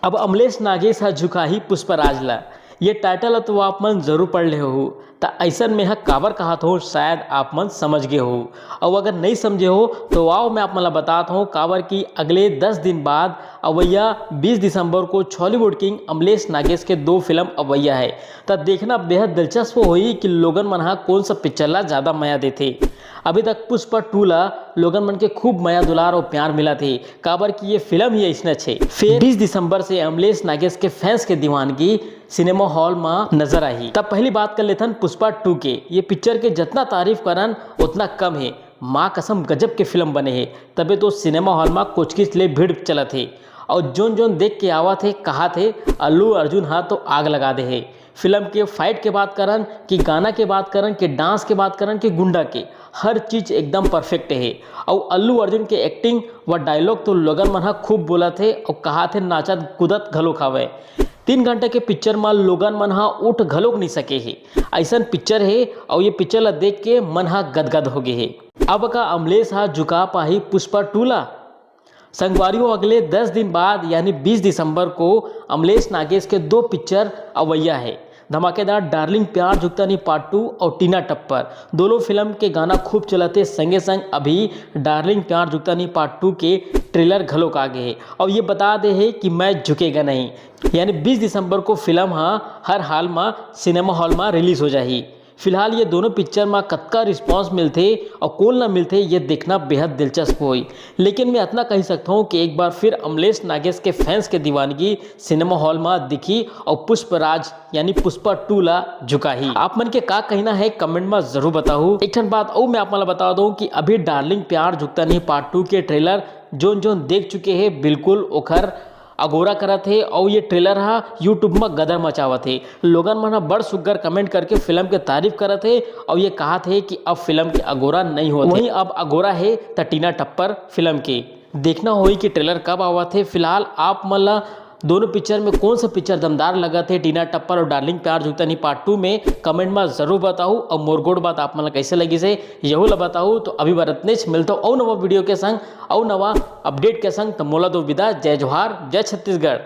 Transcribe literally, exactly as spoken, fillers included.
अब अमलेश नागेश ह झुकाही पुष्पराज ला, ये टाइटल तो आप मन जरूर पढ़ ले हो। त ऐसन में ह काबर कहत हो, शायद आप मन समझ गए हो। और अगर नहीं समझे हो तो आओ मैं आप मन ला बतात हूँ, काबर कि अगले दस दिन बाद अवैया बीस दिसंबर को छॉलीवुड किंग अमलेश नागेश के दो फिल्म अवैया है। त देखना बेहद दिलचस्प होही कि लोगन मन ह कौन सा पिक्चर ला ज्यादा मया देथे। अभी तक पुष्पा टू ला लोगन मन के खूब मया दुलार और प्यार मिला थे, काबर कि ये फिल्म ही ऐसने छे। फिर बीस दिसंबर से अमलेश नागेश के फैंस के दीवानगी सिनेमा हॉल में नजर आही। तब पहली बात कर लेथन पुष्पा टू के। ये पिक्चर के जितना तारीफ करन उतना कम है। माँ कसम गजब के फिल्म बने है, तबे तो सिनेमा हॉल में कोचकिच ले भीड़ चलत है। और जोन जोन देख के आवत है, कहा थे अल्लू अर्जुन हा तो आग लगा दे है। फिल्म के फाइट के बात करन कि गाना के बात करन कि डांस के बात करन कि गुंडा के, हर चीज एकदम परफेक्ट है। और अल्लू अर्जुन के एक्टिंग व डायलॉग तो लोगन मन ह खूब बोलत हे और कहा थे नाचत कूदत घलोक हवय। तीन घंटा के पिक्चर म लोगन मन ह उठ घलोक नहीं सके हे। ऐसन पिक्चर हे और ये पिक्चर ला देख के मन ह गदगद हो गए हे। अब का अमलेश ह झुका पाही पुष्पा टू ला? संगवारी हो, अगले दस दिन बाद यानी बीस दिसंबर को अमलेश नागेश के दो पिक्चर अवैया है। धमाकेदार डार्लिंग प्यार झुकता नहीं पार्ट टू और टीना टप्पर, दोनों फिल्म के गाना खूब चलत हे। संगे संग अभी डार्लिंग प्यार झुकता नहीं पार्ट टू के ट्रेलर घलोक आ गए है और ये बता दे है कि मैं झुकेगा नहीं, यानी बीस दिसंबर को फिल्म हा हर हाल मा सिनेमा हॉल मा रिलीज हो जाही। फिलहाल ये दोनों पिक्चर मा कतका रिस्पॉन्स मिलथे और कौन ला मिलथे, ये देखना बेहद दिलचस्प होई। लेकिन मैं इतना कही सकता हूँ कि एक बार फिर अमलेश नागेश के फैंस के दीवानगी सिनेमा हॉल मा दिखी और पुष्पराज यानी पुष्पा टू ला झुकाही। आप मन के का कहना है, कमेंट मा जरूर बताहू। एक ठन बात और मैं आप मन ला बता दूं कि अभी डार्लिंग प्यार झुकता नहीं पार्ट टू के ट्रेलर जोन जोन देख चुके हैं, बिल्कुल ओखर अगोरा करत हे और ये ट्रेलर हा YouTube मा गदर मचावत हे। लोगन मन हा बड़ सुग्घर कमेंट करके फिल्म के तारीफ करत हे और ये कहत हे कि अब फिल्म के अगोरा नहीं होत हे। वहीं अब अगोरा हे त टीना टप्पर फिल्म के। देखना होई कि ट्रेलर कब आवत हे। फिलहाल आप मन ला दोनों पिक्चर में कौन सा पिक्चर दमदार लगत हे, टीना टप्पर और डार्लिंग प्यार झुकता नहीं पार्ट टू में, कमेंट में जरूर बताहू। और मोर गोठ बात आप मन ला कैसे लगिस हे, यहू ला बताहू। तो अभी बर अतनेच, मिलता हूँ अउ नवा वीडियो के संग, अउ नवा अपडेट के संग। तो मोला दो विदा, जय जोहार, जय छत्तीसगढ़।